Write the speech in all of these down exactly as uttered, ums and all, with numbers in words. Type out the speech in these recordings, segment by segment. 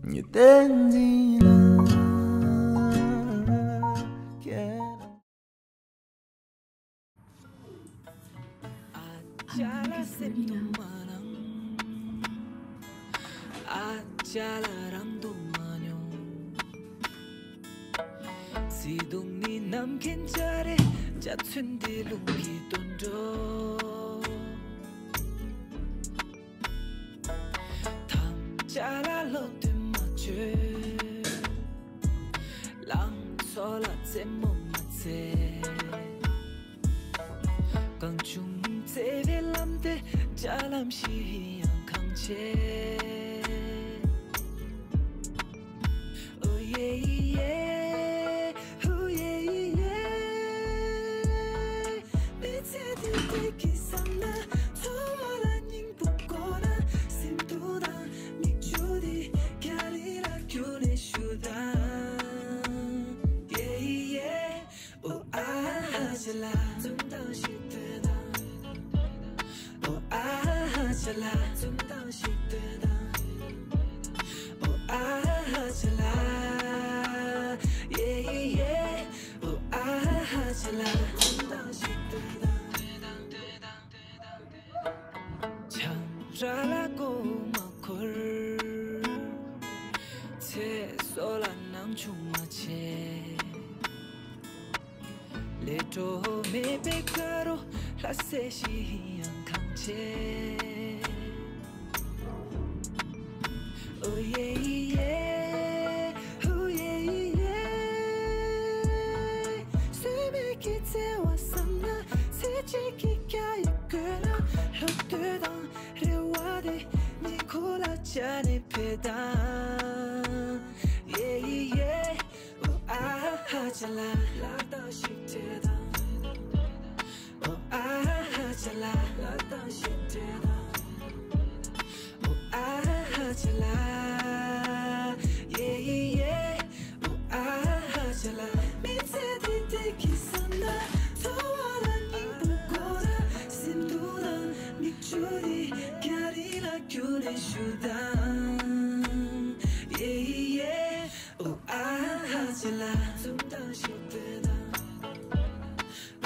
你的你了。 དམ་བཅའ་ལ་བློ་གཏད་མ་བྱོས། ལང་ཚོ་ལ་རྩེད་མོ་མ་རྩེ། གང་བྱུང་བརྩེ་བའི་ལམ་དེ་འཇའ་ལམ་བཞིན་ཡང་གང་ཆེ། ཨོ་ཡེ་ཡེ། ཧུ་ཡེ་ཡེ། མི་ཚེ་འདི་བདེ་སྐྱིད་བསམ་ན། འཚོ་བ་ལ་སྙིང་པོ་དགོས་ན། སེམས་སྡུག་དང་མིག་ཆུ་འདི་རྒྱ་རི་ལ་བསྐྱུར་ནས་ཞུ་དང་། ཡེ་ཡེ། ཨོ་ཨ་ཧ་ཅ་ལ། འཛུམ་མདངས་ཤིག་སྟོན་དང་། ཨོ་ཨ་ཧ་ཅ་ལ། འཛུམ་མདངས་ཤིག་སྟོན་དང་། ཨོ་ཨ་ཧ་ཅ་ལ། ཡེ་ཡེ། ཨོ་ཨ་ཧ་ཅ་ལ། འཛུམ་མདངས་ཤིག་སྟོན་དང་། ཆང་རག་ལ་མགོ་མ་འཁོར། ཚེ་སྲོག་ལ་སྣང་ཆུང་མ་བྱེད། ལས་འཕྲོ་མེད་པའི་དགའ་རོགས་ལྷ་སྲས་བཞིན་ཡང་གང་ཆེ། ཨོ་ཡེ་ཡེ། ཧུ་ཡེ་ཡེ། ཟོལ་མེད་ཀྱི་བརྩེ་བ་བསམ་ན། ཚེ་གཅིག་གི་རྒྱ་ཡིས་བགོས་ན། བློ་གཏོད་དང་རེ་བ་དེ་ཉེ་འཁོར་ལ་སྦྱར་ནས་ཕེབས་དང་། ཡེ་ཡེ། ཨོ་ཨ་ཧ་ཅ་ལ། ལག་རྟགས་ཤིག་སྤྲད་དང་། ཨོ་ཨ་ཧ་ཅ་ལ། ལག་རྟགས་ཤིག་སྤྲད་དང་། ཨོ་ཨ་ཧ་ཅ་ལ། ཡེ་ཡེ། ཨོ་ཨ་ཧ་ཅ་ལ། མི་ཚེ་འདི་བདེ་སྐྱིད་བསམ་ན། འཚོ་བ་ལ་སྙིང་པོ་དགོས་ན། སེམས་སྡུག་དང་མིག་ཆུ་འདི་རྒྱ་རི་ལ་བསྐྱུར་ནས་ཞུ་དང་། ཡེ་ཡེ། ཨོ་ཨ་ཧ་ཅ་ལ། འཛུམ་མདངས་ཤིག་སྟོན་དང་།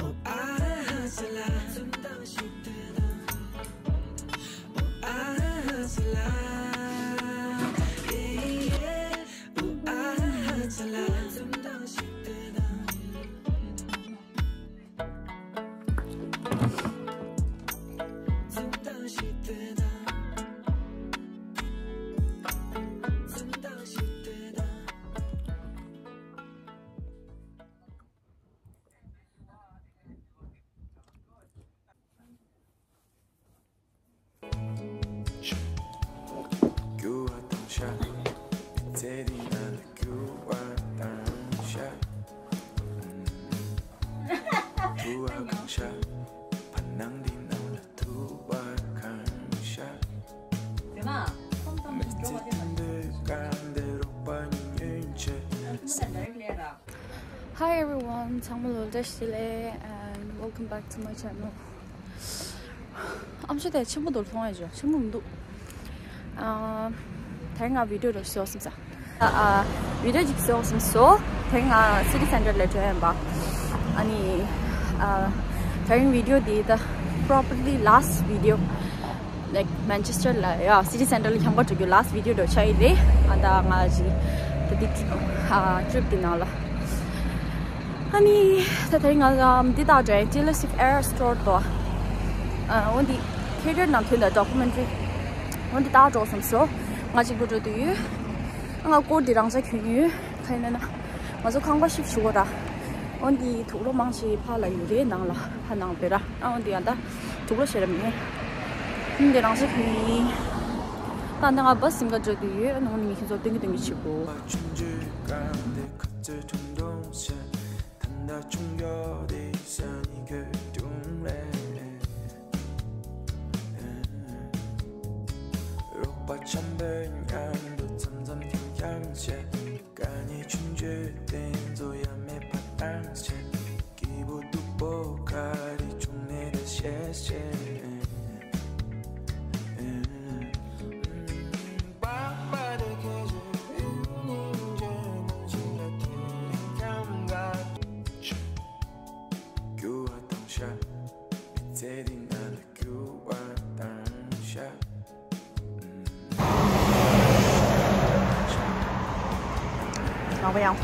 ཨོ་ཨ་ཧ་ཅ་ལ། འཛུམ་མདངས་ཤིག་སྟོན་དང་། ཨོ་ཨ་ཧ་ཅ་ལ། ཡེ་ཡེ། ཨོ་ཨ་ཧ་ཅ་ལ། འཛུམ་མདངས་ཤིག་སྟོན་དང་། འཛུམ་མདངས་ཤིག་སྟོན་དང་། འཛུམ་མདངས་ཤིག་སྟོན་དང་། རྒྱུ་བ་དང་ཤ། ཚེ་འདི་ནང་ལ་རྒྱུ་བ་དང་ཤ། དུ་བ་གང་ཤ། བར་སྣང་འདི་ནང་ལ་དུ་བ་གང་ཤ། མི་ཚེ་དུད་འགྲོའི་སྒང་དེ་རོགས་པ་ཉིད་ཉོན་ཆེ། Hi everyone, ཚང་མ་ལོ་བཀྲ་ཤིས་བདེ་ལེགས། And welcome back to my channel. ཨམ་ཆི་དེ་ཆེན་པོ་འདུག་མཐོང་ཡ་ཅོ་ཆེན་པོ་མི་འདུག་ཨ། དེ་རིང་ང་བི་ཌིའོ་རེ་བཟོ་བསམ་ས། ཨ། བི་ཌིའོ་ཅིག་བཟོ་བསམ་སོ། དེ་རིང་ང་སི་ཊི་སེན་ཊར་ལ་འགྲོ་ཡ་ཡིན་པ། ཨ་ནི། ཨ། དེ་རིང་བི་ཌིའོ་འདི་the probably last video. Like Manchester ལ་ཡ་སི་ཊི་སེན་ཊར་ལ་ཁྱམས་པ་འགྲོ་རྒྱུ་last video འདྲ་ཆགས་ཡི་རེད། ཨ་ད་ང་ཅི་ད་འདི་ཨ་ཊི་རིབ་འདི་ནང་ལ། ཨ་ནི་ད་དེ་རིང་ང་ལ་འདི་དག་འདྲ་Taylor Swift Eras Tour དོ། ཨ་འོ་འདི་ཐི་ཡེ་ཊར་ནང་ཐོན་ད་ཌོ་ཀུ་མེན་ཊ་རི། འོ་འདི་དག་འགྲོ་བསམ་སོ། ང་གཅིག་པུ་འགྲོ་འདོད་ཡོད། ང་སྐོར་འདི་རང་ཆ་གྱོན་ཡོད། ག་ཡིན་ན་ན། ང་ཚོ་ཁང་པ་ཤིབ་ཊི་ཞུ་དགོས་ར། འོན་ཏེ་དུག་ལོག་མང་ཆེ་ཕར་ལ་ཡོད་རེད་ནང་ལ་ཕར་ནང་བེ་ར། ཨ་འོན་ཏེ་ཡང་ད་དུག་ལོག་བྱེད་ར་མེད། ཧིན་དེ་རང་ས་ཁུལ་ཡིན། ད་ནང་ང་བ་སིམ་ག་འགྲོ་དུས་ཡོད་ནང་ནི་མི་ཁྱིམ་ཚོ་སྟོན་གི་སྟོན་གི་བྱེད་དགོས། རོགས་པ་འཆམ་པོའི་མཉམ་དུ་འཆམ་འཆམ་འཆམ་འཆམ་བྱས། དཀའ་ངལ་ཆུང་ཆུང་དེ་ཚོ་ཡང་མེད་པ་བཏང་བྱས། སྐྱིད་པོ་སྡུག་པོ་ག་རེ་བྱུང་ནས་ད་བཤད་བཤད། Bye bye the casual. ཡང་།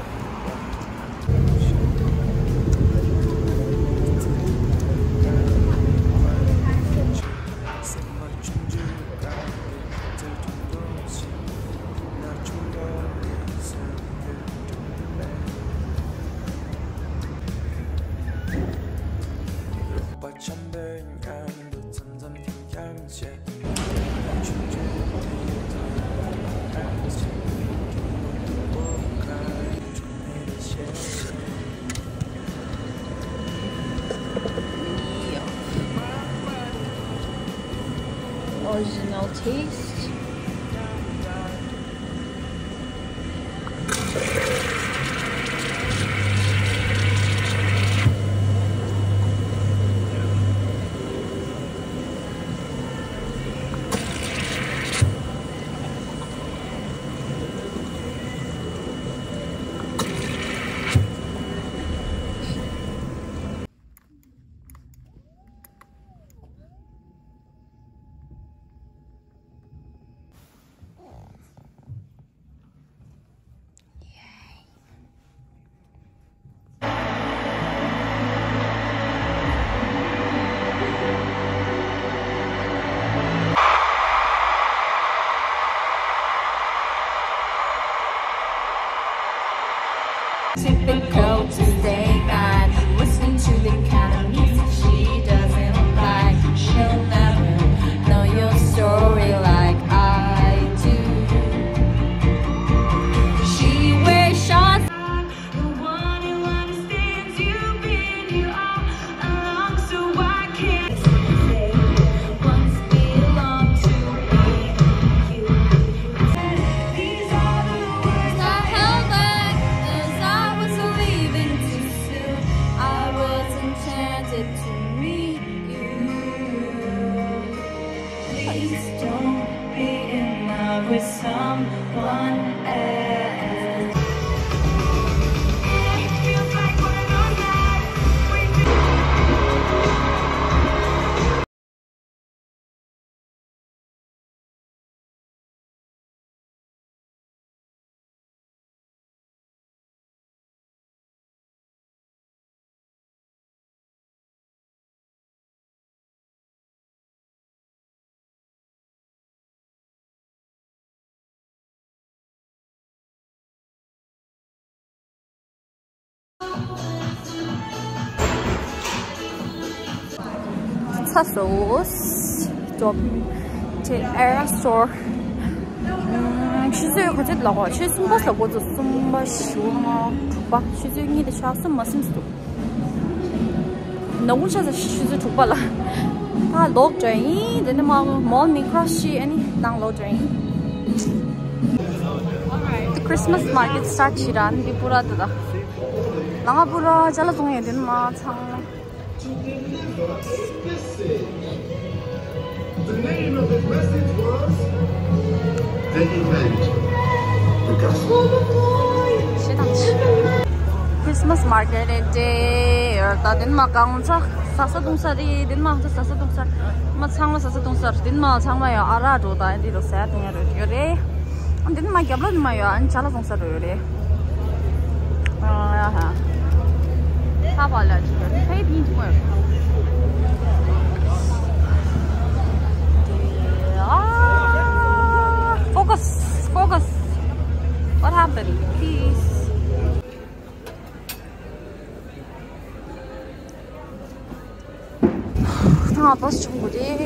Original taste. Typical to stay back, listening to the kind of music she doesn't like. She'll never know your story like I do. She wears shorts. The one who understands you being you are. Along, so why can't you say once belong to me? You. These are the words I held back as I was leaving too soon. I was enchanted to meet you. Please don't be in love with someone else. It feels like we're not. ཚ་སོ་སི་ཏོབ་ཏེ་ཨེ་ར་སོར། ཆུ་ཚོད་ག་ཚོད་ལ་གོ། ཆུ་ཚོད་གསུམ་པ་ལ་གོ། ཚོད་གསུམ་པ་བཞི་པ་ལྔ་དྲུག་པ། ཆུ་ཚོད་གཉིས་དང་ཕྱེད་གསུམ་མ་ཟིན་འདུག་ནག་ཁུང་ཆ་ཚ་ཆུ་ཚོད་དྲུག་པ་ལ། ད་ལོག་འགྲོ་ཡིན། དེ་ནས་མ་མོལ་མི་ཁྲོ་ཤི་ཨ་ནི་ནང་ལོག་འགྲོ་ཡིན། དེ་Christmas market start བྱེད་ར་འདི་པུ་ར་དེ་ད། ལ་ང་པུ་ར་ཅ་ལག་བཙོང་ཡས་དེ་ནས་མ་ཚང་མ། The name of his message was the event. The gospel. Christmas market day. ད་དེ་ནས་མ་གང་ཚ་ཟ་ས་བཏུང་ས་རེད། དེ་ནས་མ་ཚ་ཟ་ས་བཏུང་ས། མ་ཚང་མ་ཟ་ས་བཏུང་ས་རེད། དེ་ནས་མ་ཚང་མ་ཡང་ཨ་རག་འགྲོ་ད་འདི་རུ་ཟ་བཏུང་ཡ་རེད་ཡོད་རེད། ཨ་འདི་ནས་མ་རྒྱབ་ལོགས་ནས་མ་ཡོད། ཨ་ནི་ཅ་ལག་བཙོང་ས་རེད་ཡོད་རེད། ཨ་ཧ། ཧ་པ་ལ་ཅི་ཡོད་ཧེ་ཡིན་ཅི་མོ་ཡོད། ཨ། Focus, focus. What happened? Please. ཐང་བ་སི་ཆུང་གུ་རེད།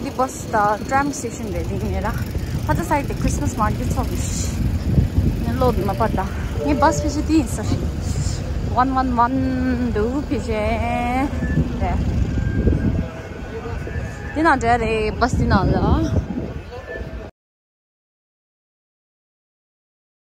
འདི་བ་སི་དང་ཊམ་སི་ཊེ་ཤན་རེད། འདི་ངེད་རང་ཧ་ཅང་སའི་དེ་Christmas market ཚོགས་ཀྱི་ངས་ལོ་མ་པ་ད་ངས་བ་སི་ཕི་ཤི་དེ་ཡིན་ས་རེད། One one one དུ་ཕི་ཤེ་རེད། འདི་ནང་འདྲ་རེད། བ་སི་འདི་ནང་ལ།